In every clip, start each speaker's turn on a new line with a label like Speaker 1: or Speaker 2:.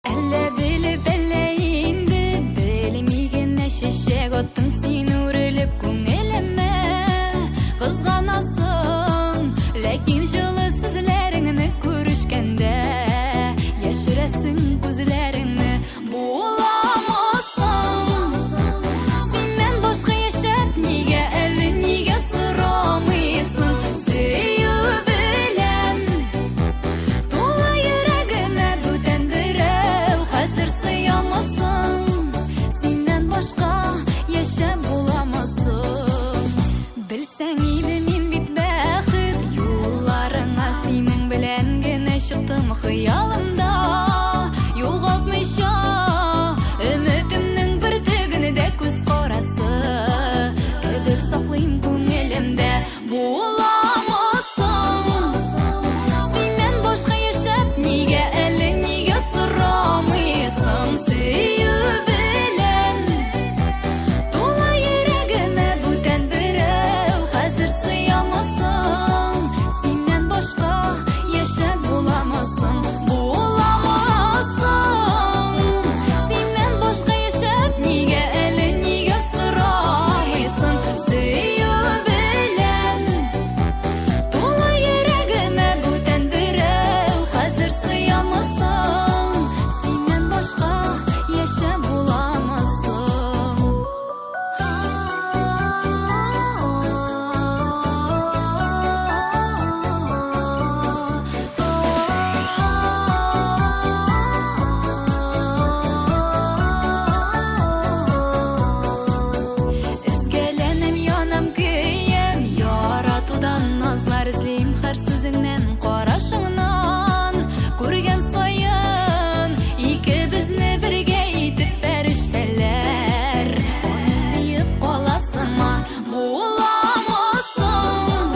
Speaker 1: Әллә белеп, әллә инде белми генә чәчәк аттың син үрелеп күңелемә. Кызганасың, ләкин җылы сүзләреңне күрешкәндә яшерәсең күзләреңне. Буламы соң? Синнән башка яшәп нигә әле нигә сорамыйсың? Сөю белән Тулы йөрәгемә бүтән берәү хәзер сыямы соң? Синнән башка яшәп буламы соң? Белсәң иде мин бит бәхет юлларыңа синең белән генә чыктым хыялымда югалтмыйча өметемнең бөртеген дә күз карасы кебек саклыйм күңелемдә. Буламы соң? Синнән башка яшәп нигә әле нигә сорамыйсың? Сөю белән тулы йөрәгемә бүтән берәү хәзер сыямы соң? Синнән башка яшәп буламы соң? Буламы соң? Синнән башка яшәп нигә әле нигә сорамыйсың? Сөю белән тулы йөрәгемә бүтән берәү хәзер сыямы соң? Синнән башка яшәп буламы соң? Өзгәләнәм, янам, көям, яратудан назлар эзлим һәр сүзеңнән, карашыңнан. Күргән саен икебезне бергә итеп фәрештәләр амин диеп кала сыман. Буламы соң?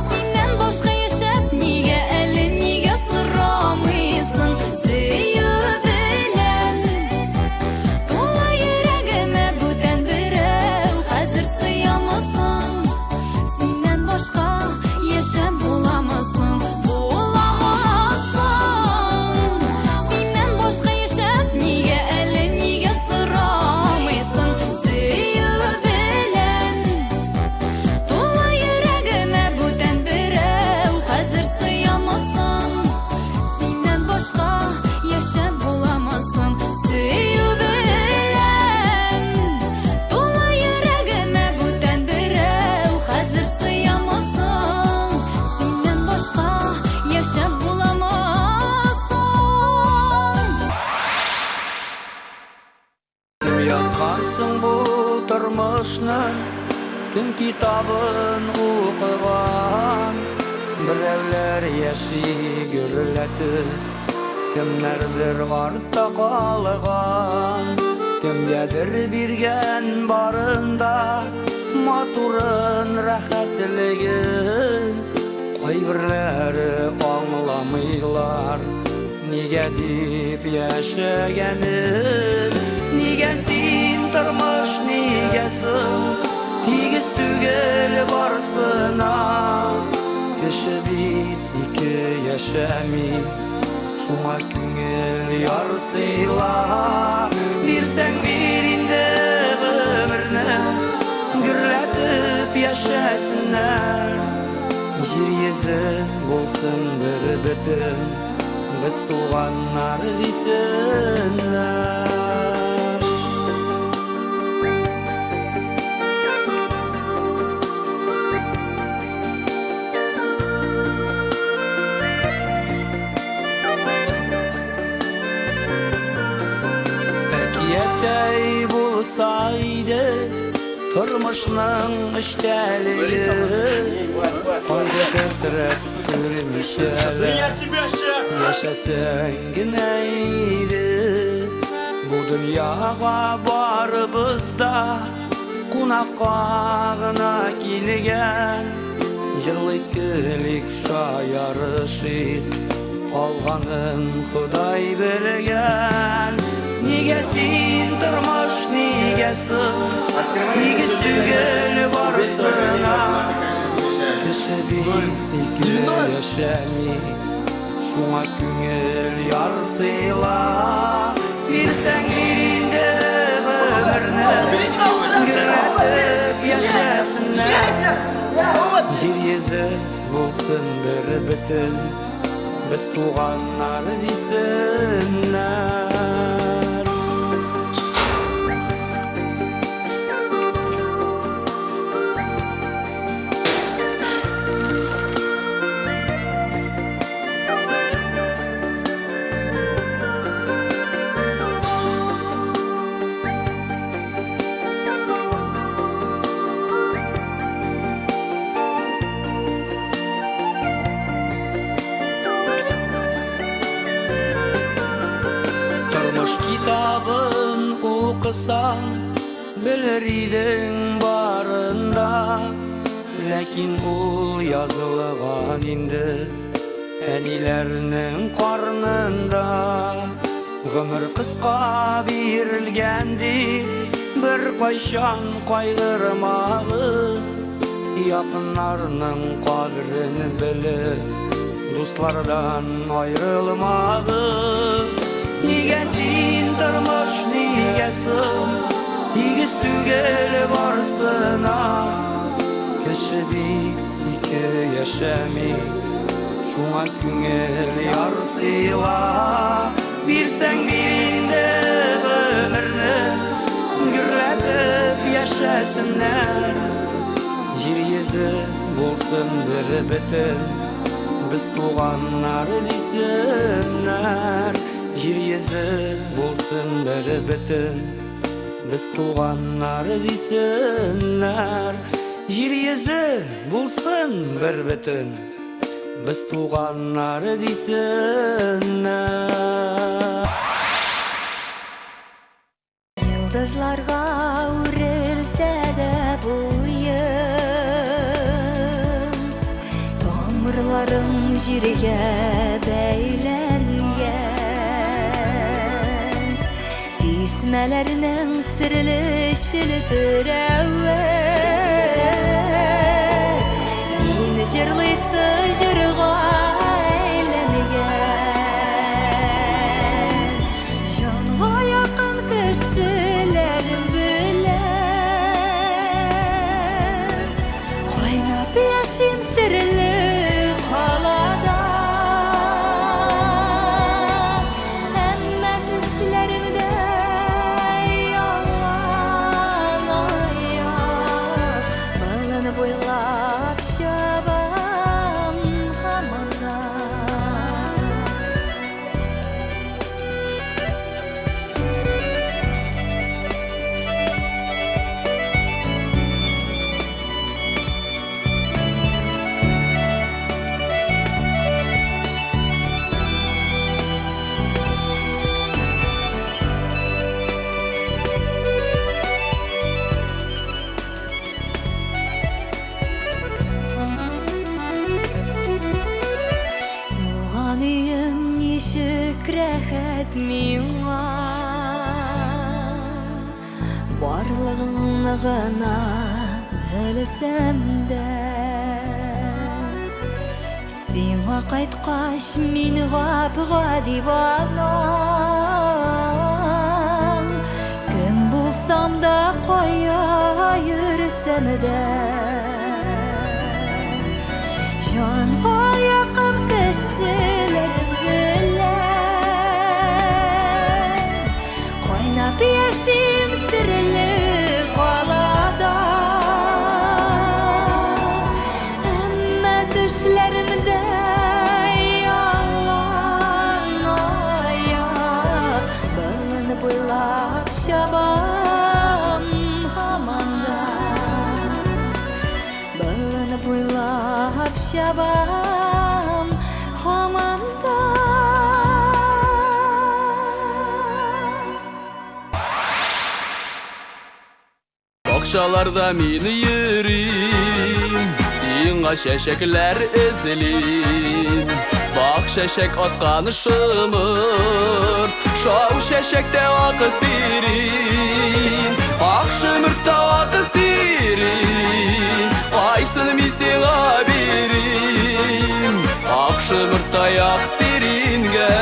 Speaker 1: Синнән башка яшәп нигә әле нигә сорамыйсың? Сөю белән тулы йөрәгемә бүтән берәү хәзер сыямы соң? Синнән башка яшәп буламы соң? Буламы соң? Синнән башка яшәп нигә әле нигә сорамыйсың? Сөю белән тулы йөрәгемә бүтән берәү хәзер сыямы соң? Синнән башка яшәп буламы соң? Сөю белән тулы йөрәгемә бүтән берәү хәзер сыямы соң? Синнән башка яшәп буламы соң?
Speaker 2: Кем язган соң бу тормышны? Кем китабын укыган? Берәүләр яши гөрләтеп, кемнәрдер артта калган. Кемгәдер биргән барында матурын, рәхәтлеген. Кайберләре аңламыйлар, нигә дип яшәгәнен. Нигә син тормыш, нигә соң тигез түгел барысына? Кеше бит ике яшәми, шуңа күңел ярсыйла. Бирсәң бир инде гомерне, гөрләтеп яшәсеннәр. Җир йөзе булсын бер бөтен, без туганнар дисеннәр. Әкияттәй булса иде тормышның эчтәлеге, кайгы хәсрәт күрмичә яшәсәң генә иде. Бу дөньяга барыбыз да кунакка гына килгән. Җырлыйк, көлик, шаярышыйк, калганын Ходай белгән. Нигә син, тормыш, нигә соң тигез түгел барысына? Кеше бит ике яшәми, шуңа күңел ярсыйла. Бирсәң бир инде гомерне, гөрләтеп яшәсеннәр. Җир йөзе булсын бер бөтен, без туганнар дисеннәр. Тормыш китабын укысаң, белер идең барында. Ләкин ул язылган инде әниләрнең карнында. Гомер кыска бирелгән дип, беркайчан кайгырмагыз. Якыннарның кадерен белеп, дуслардан аерылмагыз. Нигә син, тормыш, нигә соң тигез түгел барысына? Кеше бит ике яшәми, шуңа күңел ярсыйла. Бирсәң бир инде гомерне, гөрләтеп яшәсеннәр. Җир йөзе булсын бер бөтен, без туганнар дисеннәр. Җир йөзе булсын бер бөтен, без туганнар дисеннәр. Җир йөзе булсын бер бөтен, без туганнар дисеннәр.
Speaker 1: Йолдызларга үрелсә дә буем, тамырларым җиргә бәйләнгән. Чишмәләрнең серле челтерәве мин җырлыйсы җырга әйләнгән. Җанга якын кешеләрем белән кайнап яшим серле калада. Әмма төшләремдә ялан аяк болын буйлап чабам һаман да. Туган өем ничек рәхәт миңа, барлыгыңны гына белсәм дә. Сиңа кайткач мин гап-гади бала, кем булсам да, кая йөрсәм дә. Җанга якын кешеләрем белән кайнап яшим серле калада. Әмма төшләремдә ялан аяк болын буйлап чабам һаман да. Болын буйлап чабам һаман да.
Speaker 3: Бакчаларда мин йөрим, сиңа чәчәкләр эзлим. Бак чәчәк аткан шымыр, Шау чәчәктә ак сирин, ак шомыртта ак сирин, кайсын мин сиңа бирим? Ак шомырттай ак сирингә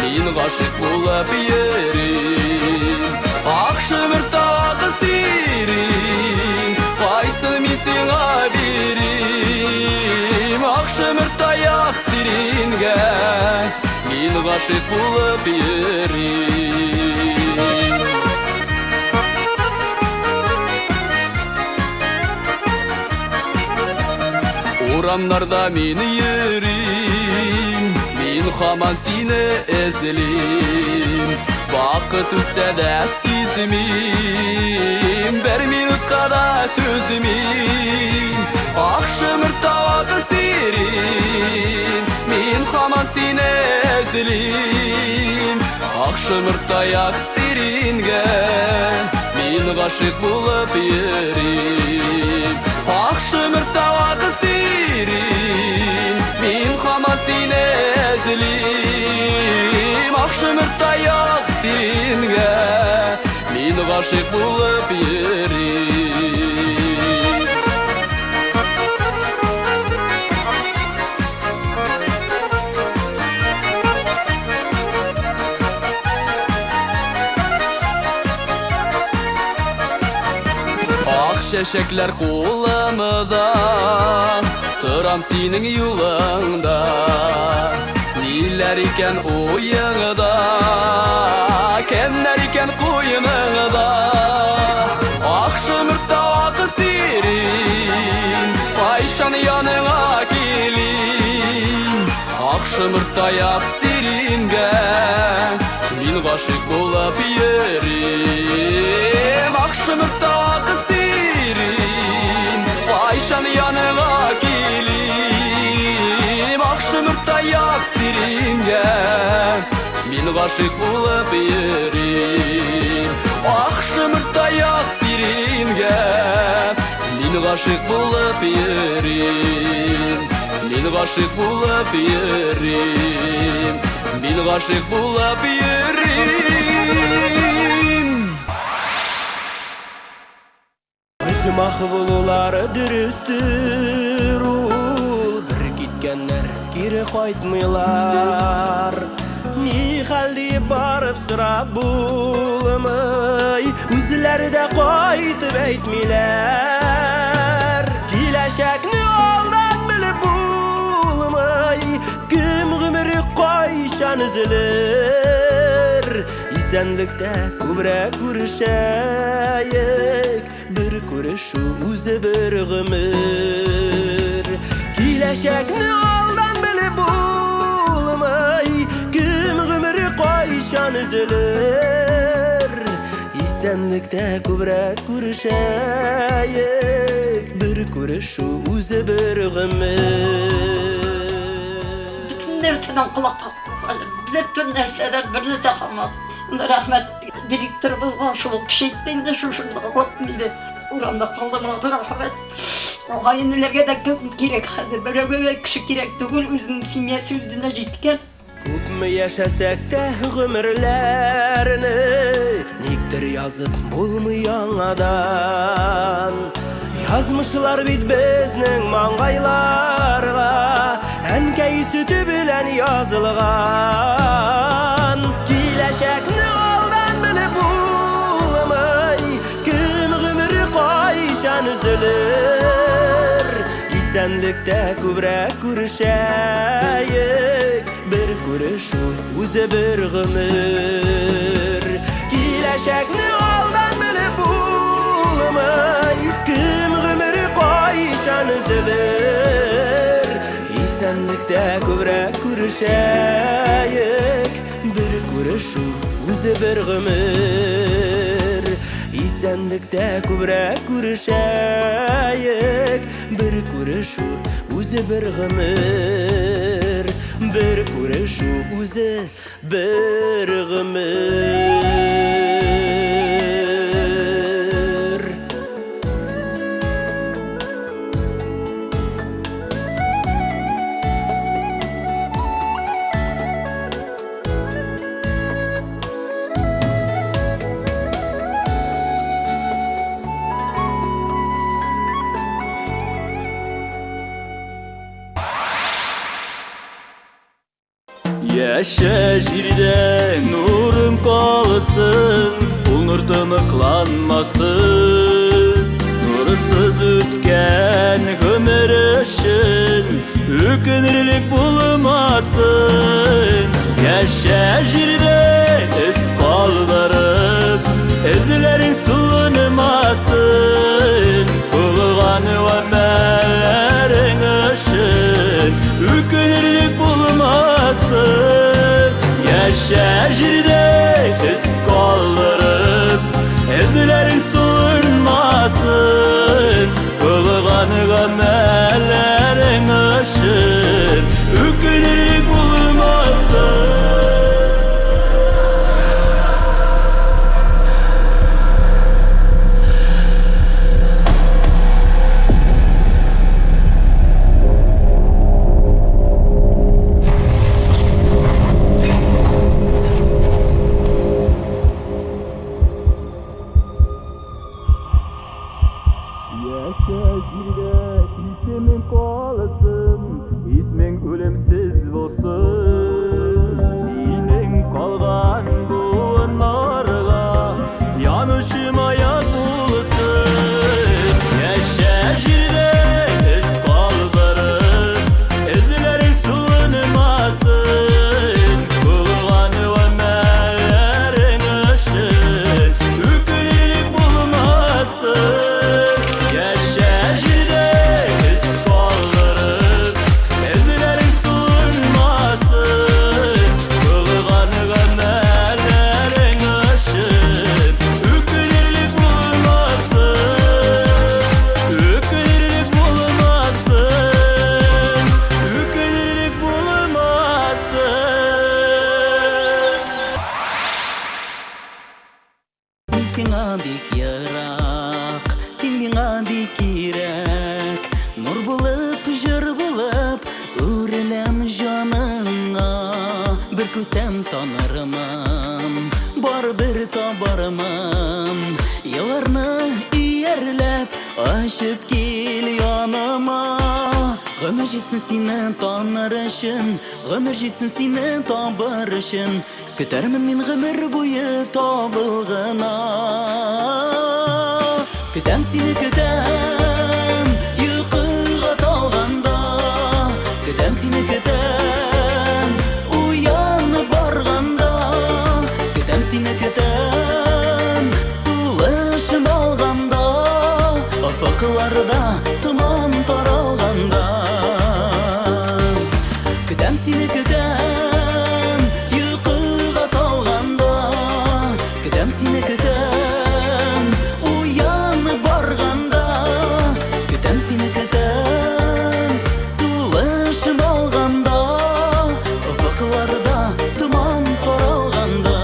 Speaker 3: мин гашыйк булып йөрим. Ак шомыртта ак сирин, кайсын мин сиңа бирим? Ак шомырттай ак сирингә мин гашыйк булып йөрим. Урамнарда мин йөрим, мин һаман сине эзлим. Вакыт үтсә дә сизмим, бер минутка да түзмим. Ак шомыртта ак сирин, мин һаман сине эзлим. Ак шомырттай ак сирингә мин гашыйк булып йөрим. Ак шомыртта ак сирин, мин һаман сине эзлим. Ак шомырттай ак сирингә мин гашыйк булып йөрим. Ак чәчәкләр кулымда, торам синең юлыңда. Ниләр икән уеңда, кемнәр икән куеныңда? Ак шомыртта ак сирин, кайчан яныңа килим? Ак шомырттай ак сирингә мин гашыйк булып йөрим. Ак шомыртта ак сирин, кайчан яныңа килим? Ак шомырттай ак сирингә мин гашыйк булып йөрим. Ак шомырттай ак сирингә мин гашыйк булып йөрим. Мин гашыйк булып йөрим. Мин гашыйк булып йөрим.
Speaker 2: Оҗмах булулары дөрестер ул, бер киткәннәр кире кайтмыйлар. Ни хәл диеп барып сорап булмый, үзләре дә кайтып әйтмиләр. Киләчәкне алдан белеп булмый, кем гомере кайчан өзелер. Исәнлектә күбрәк күрешәек, бер күрешү үзе бер гомер. Киләчәкне алдан белеп булмый, кем гомере кайчан өзелер. Исәнлектә күбрәк күрешәек, бер күрешү үзе бер гомер.
Speaker 4: Бөтен нәрсәдән колак кактык әле. Бөтен нәрсәдән бер нәрсә калмады. Рәхмәт директорыбызга, шул көчәйтте инде шушында алып мине урамда калдырмады, рәхмәт. Гаиләләргә дә кем кирәк хәзер? Берәүгә дә кеше кирәк түгел, үзенең семьясы үзенә җиткән.
Speaker 2: Күпме яшәсәк тә гомерләрне никтер язып булмый яңадан. Язмышлар бит безнең маңгайларга әнкәй сөте белән язылган. Киләчәкне алдан белеп булмый, кем гомере кайчан өзелер. Исәнлектә күбрәк күрешәек, бер күрешү үзе бер гомер. Киләчәкне алдан белеп булмый, кем гомере кайчан өзелер. Исәнлектә күбрәк күрешәек, бер күрешү үзе бер гомер. Исәнлектә күбрәк күрешәек, бер күрешү үзе бер гомер. Бер күрешү үзе бер гомер.
Speaker 3: Яшә җирдә нурың калсын, ул нур тыныкланмасын. Нурсыз үткән гомер өчен үкенерлек булмасын. Яшә җирдә эз калдырып, эзләрең суынмасын. Кылган гамәлләрең өчен үкенерлек булмасын. Яшә җирдә эз калдырып, эзләрең суынмасын. Кылган гамәлләрең өчен үкенерлек булмасын. Яшә җирдә исемең калсын, исмең үлемсез булсын. Синең калган буыннарга янучы маяк булсын. Яшә җирдә эз калдырып, эзләрең суынмасын. Кылган гамәлләрең өчен үкенерлек булмасын. Яшә җирдә эз калдырып, эзләрең суынмасын. Кылган гамәлләрең өчен үкенерлек булмасын. Үкенерлек булмасын. Үкенерлек булмасын. Мин сиңа бик ерак, син миңа бик кирәк. Нур булып, җыр булып, үреләм җаныңа. Бер күрсәм танырмын, барыбер табармын. Елларны иярләп, ачып кил яныма. Гомер җитсен сине таныр өчен, гомер җитсен сине табыр өчен. Көтәрмен мин гомер буе табылгына. Көтәм сине, көтәм, йокыга талганда. Көтәм сине, көтәм, уянып барганда. Көтәм сине, көтәм, сулышым алганда. Офыкларда томан таралганда. Көтәм сине, көтәм, йокыга талганда. Көтәм сине, көтәм, уянып барганда. Көтәм сине, көтәм, сулышым алганда. Офыкларда томан таралганда.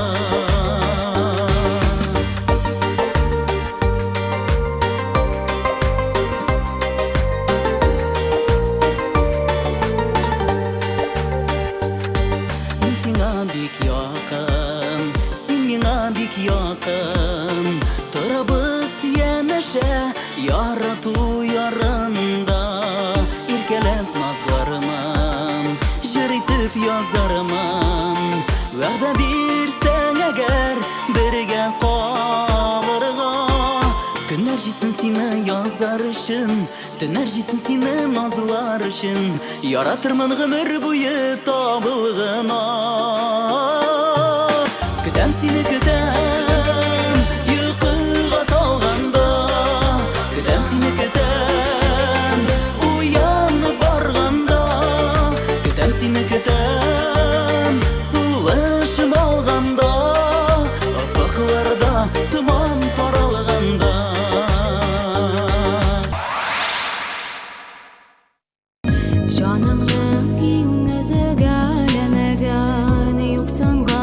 Speaker 3: Мин сиңа бик якын, син миңа бик якын. Торабыз янәшә, ярату ярында. Иркәләп назлармын, җыр итеп язармын. Вәгъдә бирсәң әгәр бергә калырга. Көннәр җитсен сине язар өчен, төннәр җитсен сине назлар өчен. Яратырмын гомер буе табылгына. Көтәм сине, көтәм, йокыга талганда. Көтәм сине, көтәм, уянып барганда. Көтәм сине, көтәм, сулышым алганда. Офыкларда томан таралганда.
Speaker 1: Җаныңның иң өзгәләнгән юксынган.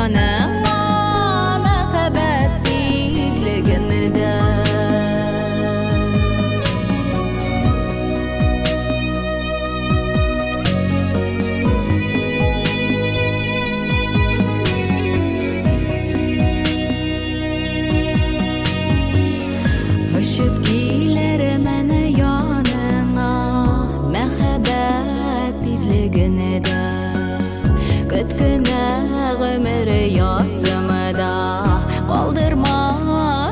Speaker 1: яныңа мәхәббәт тизлегендә. Очып килермен яныңа мәхәббәт тизлегендә. Көт кенә гомер язымда, калдырма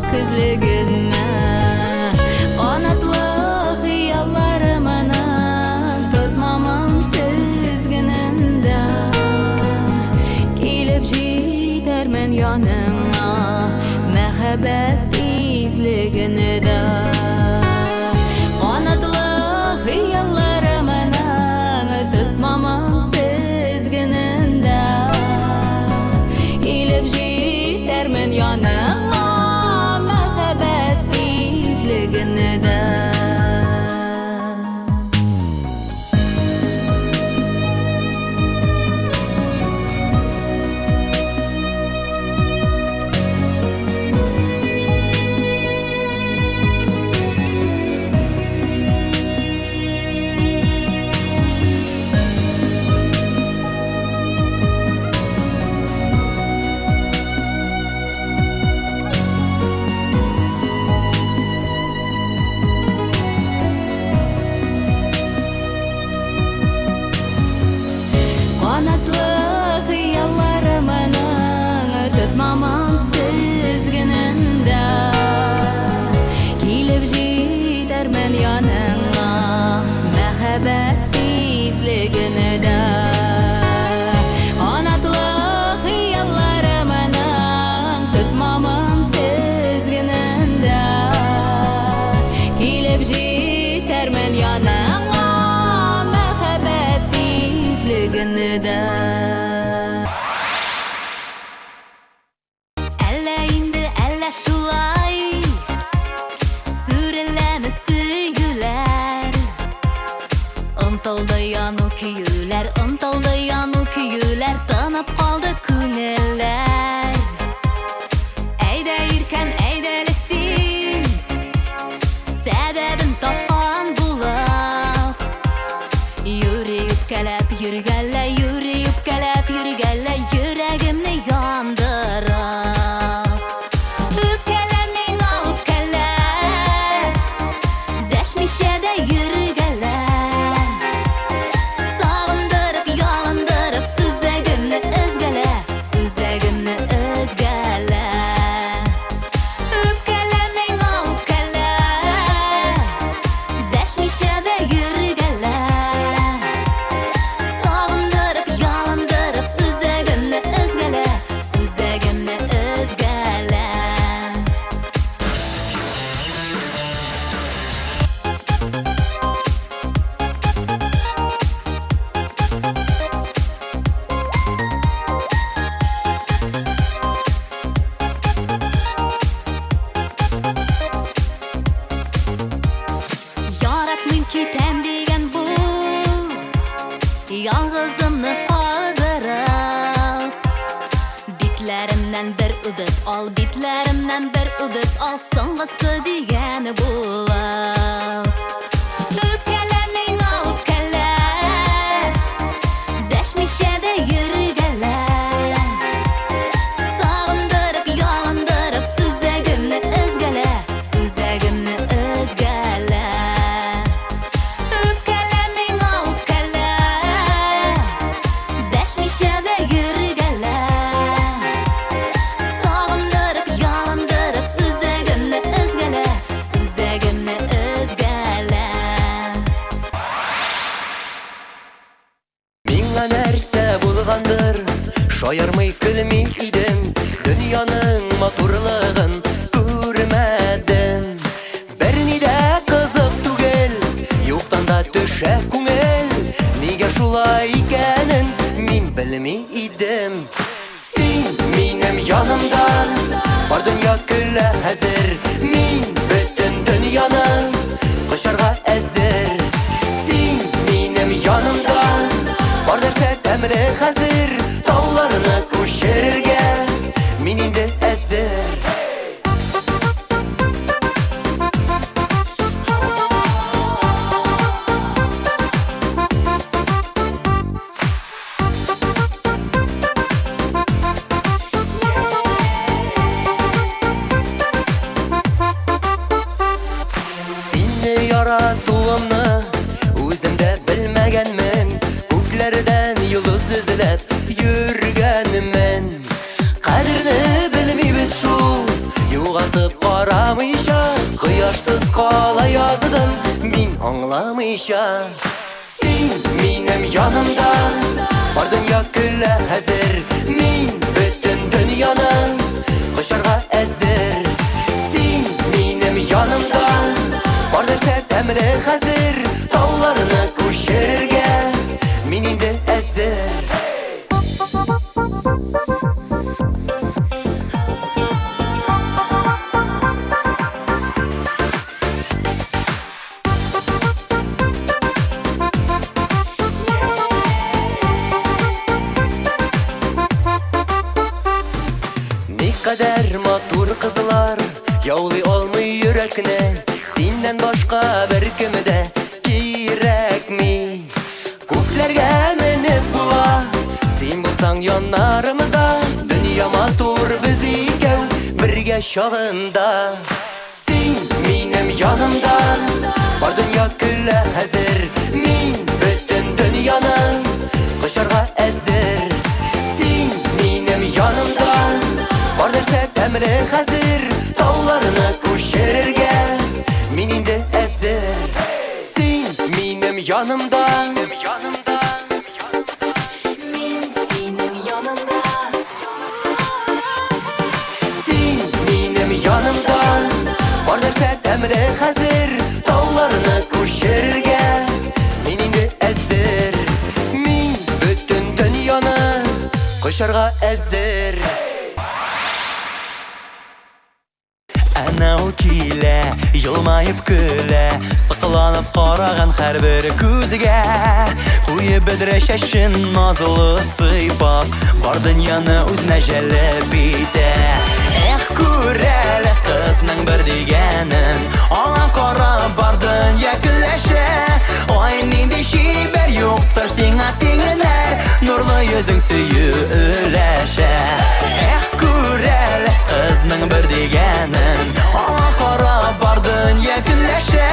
Speaker 1: көзлегемә. Канатлы хыялларымның тотмамын тезгенендә. Килеп җитәрмен яныңа мәхәббәт тизлегендә. Канатлы хыялларымның тотмамын тезгенендә. Килеп җитәрмен яныңа мәхәббәт тизлегендә. Канатлы хыялларымның тотмамын тезгенендә. Килеп җитәрмен яныңа мәхәббәт тизлегендә. Канатлы хыялларымның тотмамын тезгенендә. Килеп җитәрмен яныңа мәхәббәт тизлегендә. Әллә инде, әллә шулай сүреләме сөюләр. Онтылды яну көюләр, онтылды яну көюләр, тынып калды күңелләр. Әйдә иркәм, әйдәле син, сәбәбен тапкан булып. Юри үпкәләп йөргәлә, юри үпкәләп йөргәлә, йөрәгемне яндырып. Үпкәлә миңа, үпкәлә, дәшмичә дә йөргәлә. Сагындырып, ялындырып, үзәгемне өзгәлә, үзәгемне өзгәлә. Үпкәлә миңа, үпкәлә, дәшмичә дә йөргәлә. Сагындырып, ялындырып, үзәгемне өзгәлә, үзәгемне өзгәлә. Яратмыйм китәм дигән бу, ялгызымны калдырып. Битләремнән бер үбеп ал, битләремнән бер үбеп ал, соңгысы дигән булып. Үпкәлә миңа, үпкәлә, дәшмичә дә йөргәлә. Сагындырып, ялындырып, үзәгемне өзгәлә, үзәгемне өзгәлә. Үпкәлә миңа, үпкәлә, дәшмичә дә йөргәлә. Сагындырып, ялындырып, үзәгемне өзгәлә, үзәгемне өзгәлә.
Speaker 2: Миңа нәрсә булгандыр, шаярмый көлми идем, дөньяның матурлыгын күрмәдем. Берни дә кызык түгел, юктан да төшә күңел, нигә шулай икәнен мин белми идем. Син минем янымда, бар дөнья көлә хәзер, мин бөтен дөньяны кочарга әзер. Син минем янымда, бар нәрсә тәмле хәзер, тауларны күчерергә Йолдыз эзләп йөргәнмен. Кадерне белмибез шул, югалтып карамыйча, кояшсыз кала яздым мин аңламыйча. Син минем янымда, бар дөнья көлә хәзер. Мин бөтен дөньяны кочарга әзер. Син минем янымда, бар нәрсә тәмле хәзер. Тауларны күчерергә мин инде әзер. Никадәр матур кызлар яулый алмый йөрәкне, синнән башка беркем дә кирәкми. Күкләргә менеп була, син булсаң яннарымда, дөнья матур без икәү бергә чагында. Син минем янымда, бар дөнья көлә хәзер. Мин бөтен дөньяны кочарга әзер. Син минем янымда, бар нәрсә тәмле хәзер. Тауларны күчерергә мин инде әзер. Син минем янымда,
Speaker 1: Мин синең яныңда.
Speaker 2: Син минем янымда, бар нәрсә тәмле хәзер. Тауларны күчерергә мин инде әзер. Мин бөтен дөньяны кочарга әзер.
Speaker 3: Әнә ул килә, елмаеп көлә, сокланып караган һәрбер күзгә. Куеп бөдрә чәчен назлы сыйпап, бар дөньяны үзенә җәлеп итә. Эх, күр әле кызның бер дигәнен, аңа карап бар дөнья көләшә. Ай, нинди чибәр, юктыр сиңа тиңнәр, нурлы йөзең сөю өләшә. Эх, күр әле кызның бер дигәнен, аңа карап бар дөнья көләшә.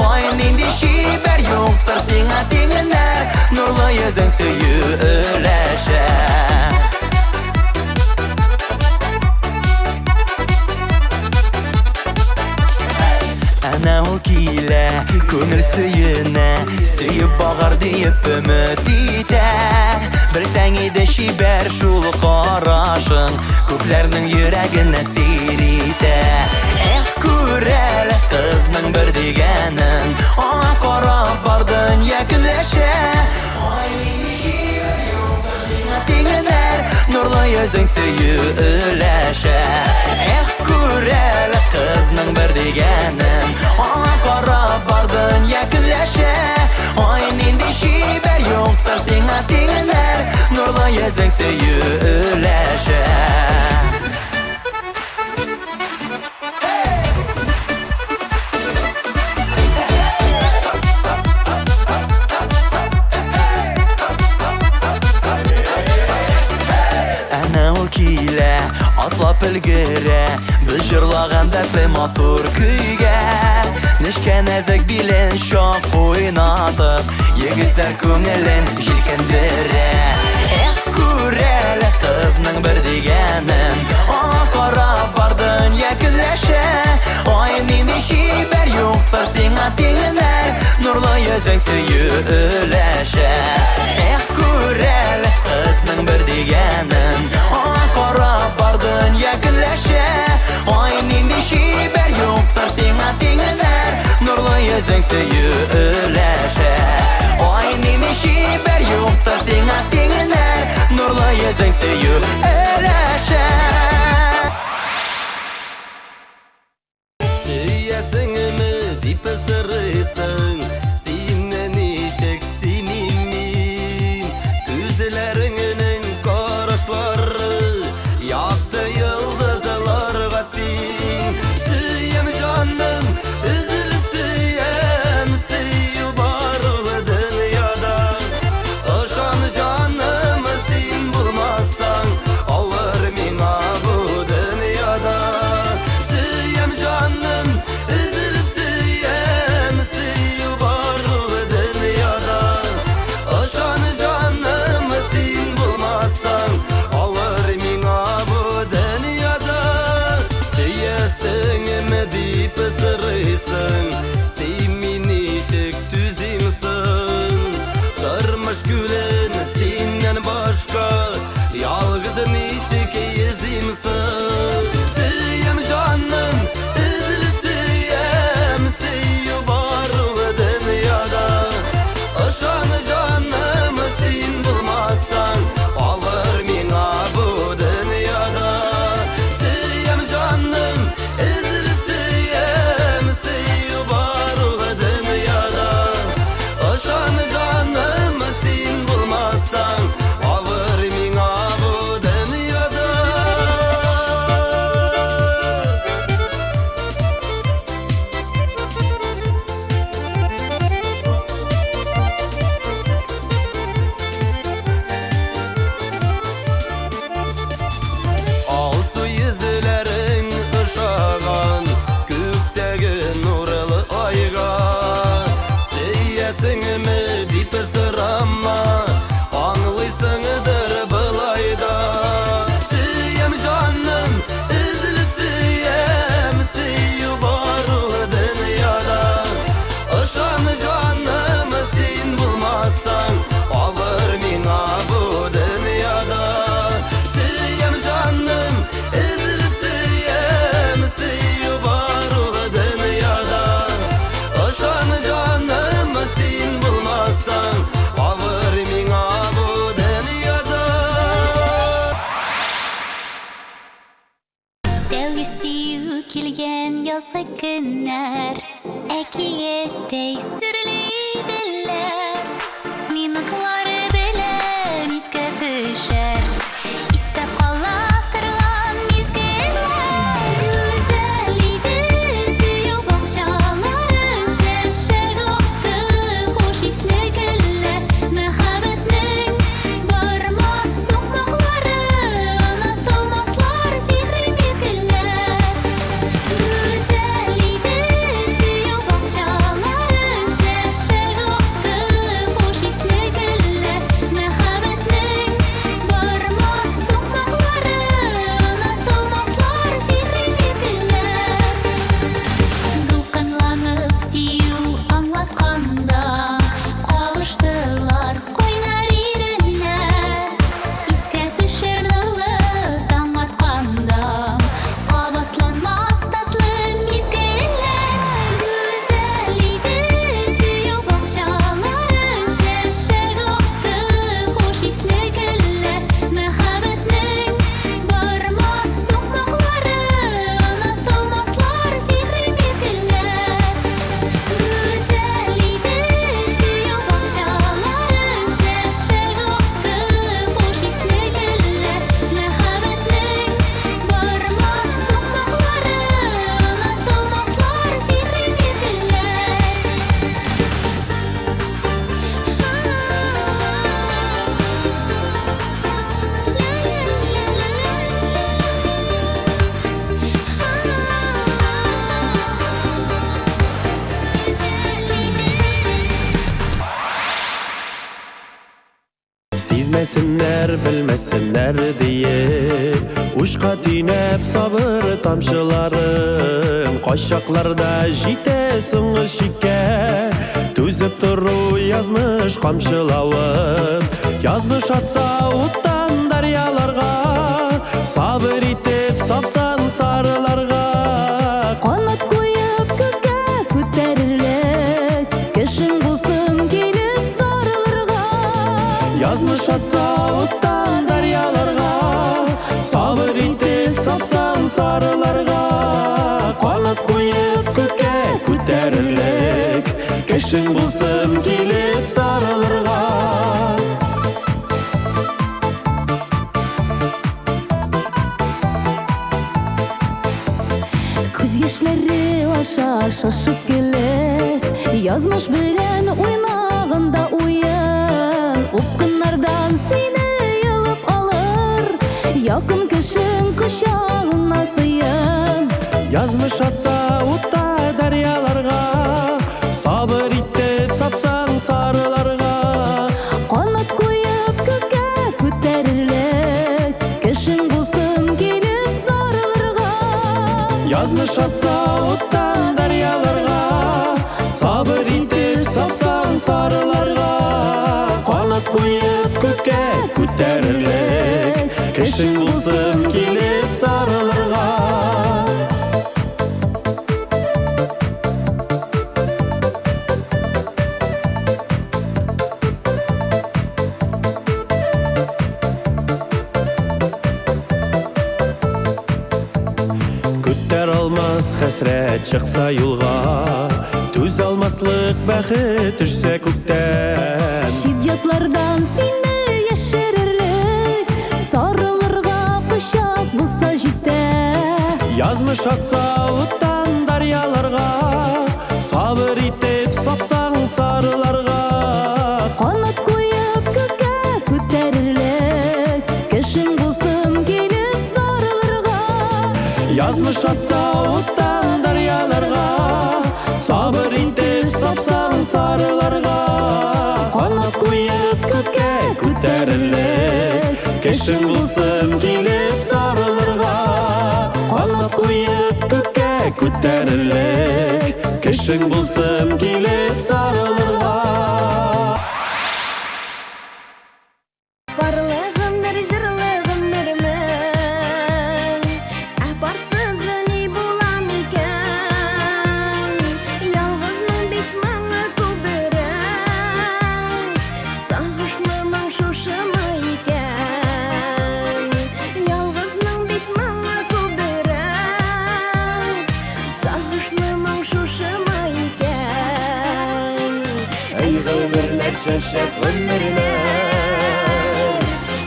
Speaker 3: Ай, нинди чибәр, юктыр сиңа тиңнәр, нурлы йөзең сөю өләшә. Әнә ул килә, күңел сөенә, сөеп багар диеп өмет итә. Белсәң иде чибәр шул карашың, күпләрнең йөрәген әсир итә. Эх, күр әле кызның бер дигәнен, аңа карап бар дөнья көнләшә. Ай, нинди чибәр, юктыр сиңа тиңнәр, нурлы йөзең сөю өләшә. Эх, күр әле кызның бер дигәнен, аңа карап бар дөнья көнләшә. Ай, нинди чибәр, юктыр сиңа тиңнәр, нурлы йөзең сөю өләшә. Әнә ул килә, атлап өлгерә, без җырлаган дәртле матур көйгә. Нечкә нәзек билен чак уйнатып, егетләр күңелен җилкендерә. Эх, күр әле кызның бер дигәнен, аңа карап бар дөнья көнләшә. Ай, нинди чибәр, юктыр сиңа тиңнәр, нурлы йөзең сөю өләшә. Эх, күр әле кызның бер дигәнен, аңа карап бар дөнья көнләшә. Ай, нинди чибәр, юктыр сиңа тиңнәр, нурлы йөзең сөю өләшә. Ай, нинди чибәр, юктыр сиңа тиңнәр, нурлы йөзең сөю өләшә.
Speaker 2: Сөясеңме дип сорыйсың, сине ничек сөймим мин? Күзләреңнең карашлары якты йолдызларга тиң. Сөям җаным, өзелеп сөям, сөю бар ул дөньяда. Ышан җаным, син булмасаң, авыр миңа.
Speaker 1: иреннәр Әкияттәй серле иделәр. Минутлары белән искә төшәр, Истә кала торган мизгелләр. Гүзәл иде сөю бакчалары, Чәчәк атты хуш исле гөлләр. Мәхәббәтнең бармас сукмаклары, Онытылмаслар сихри мизгелләр. Гүзәл иде сөю бакчалары, Чәчәк атты хуш исле гөлләр. Мәхәббәтнең бармас сукмаклары, Онытылмаслар сихри мизгелләр. Дулкынланып сөю аңлатканда, Кавыштылар кайнар иреннәр. Искә төшер нурлы таң атканда, Кабатланмас татлы мизгелләр. Гүзәл иде сөю бакчалары, Чәчәк атты хуш исле гөлләр. Мәхәббәтнең бармас сукмаклары, Онытылмаслар сихри мизгелләр. Гүзәл иде сөю бакчалары, Чәчәк атты хуш исле гөлләр. Мәхәббәтнең бармас сукмаклары, Онытылмаслар сихри мизгелләр.
Speaker 5: Сизмәсеннәр, белмәсеннәр диеп, Учка төйнәп сабыр тамчыларын, Кайчакларда җитә соңгы чиккә, Түзеп тору язмыш камчылавын. Язмыш атса уттан дәрьяларга, Сабыр итеп сапсан сарыларга.
Speaker 6: Канат куеп күккә күтәрерлек, Кешең булсын килеп сарылырга.
Speaker 5: Язмыш атса уттан дәрьяларга, Сабыр итеп сапсан сарыларга. Канат куеп күккә күтәрерлек, Кешең булсын килеп сарылырга.
Speaker 6: Күз яшьләре аша шашып килеп, Язмыш белән уйнаганда уен, Упкыннардан сине йолып алыр, Якын кешең кочагыңа сыен.
Speaker 5: Язмыш атса утта дәрьяларга, Сабыр итеп сапсаң сарыларга.
Speaker 6: Канат куеп күккә күтәрерлек, Кешең булсын килеп сарылырга.
Speaker 5: Язмыш атса уттан дәрьяларга, Сабыр итеп сапсаң сарыларга. Канат куеп күккә күтәрерлек, Кешең булсын килеп сарылырга. Күтәр алмас хәсрәт чыкса юлга, Түз алмаслык бәхет төшсә күктән.
Speaker 6: Чит ятлардан сине яшерерлек, Сарылырга кочак булса җитә.
Speaker 5: Язмыш атса уттан дәрьяларга, Сабыр итеп сапсаң сарыларга.
Speaker 6: Канат куеп күккә күтәрерлек, Кешең булсын килеп сарылырга.
Speaker 5: Язмыш атса уттан дәрьяларга, Сабыр итеп сапсаң сарыларга. Канат куеп күккә күтәрерлек, Кешең булсын килеп сарылырга. Канат куеп күккә күтәрерлек, Кешең булсын килеп сарылырга.
Speaker 7: Парлы гомер, җырлы гомермен, Ә парсыз ни була микән? Ялгызның бит моңы күбрәк, Сагышлы моң шушымы икән? Ялгызның бит моңы күбрәк, Сагышлы моң
Speaker 5: чәчәк гомерләр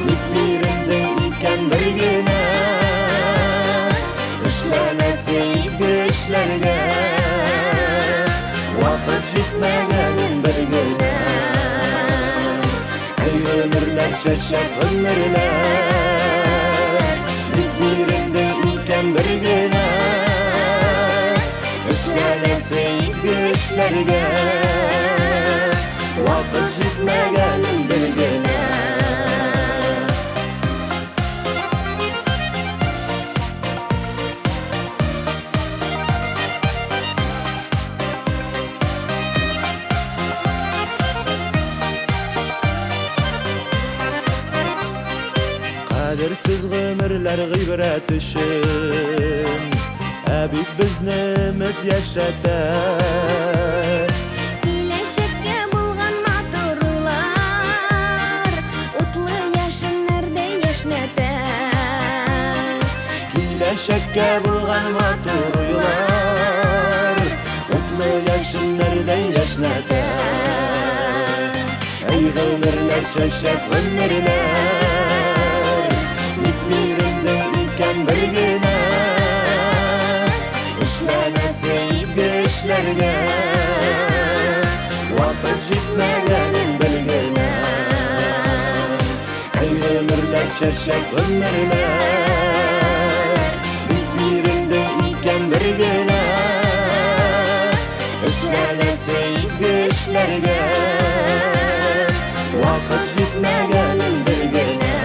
Speaker 5: Ник бирелде икән бер генә? Эшләнәсе изге эшләргә Вакыт җитмәгәнен бер генә. Әй гомерләр, чәчәк гомерләр Ник бирелде икән бер генә? Эшләнәсе изге эшләргә Вакыт җитмәгәнен бер генә. Кадерсез гомерләр гыйбрәт өчен, Ә бит безне өмет яшәтә.
Speaker 7: Киләчәккә булган матур уйлар Утлы яшеннәрдәй яшьнәтә.
Speaker 5: Киләчәккә булган матур уйлар Утлы яшеннәрдәй яшьнәтә. Әй гомерләр, чәчәк гомерләр Ник бирелде икән бер генә? Эшләнәсе изге эшләргә Вакыт җитмәгәнен бер генә. Әй гомерләр, чәчәк гомерләр Ник бирелде икән бер генә? Эшләнәсе изге эшләргә Вакыт җитмәгәнен бер генә.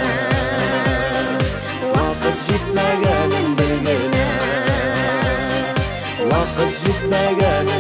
Speaker 5: Вакыт җитмәгәнен бер генә. Вакыт җитмәгәнен.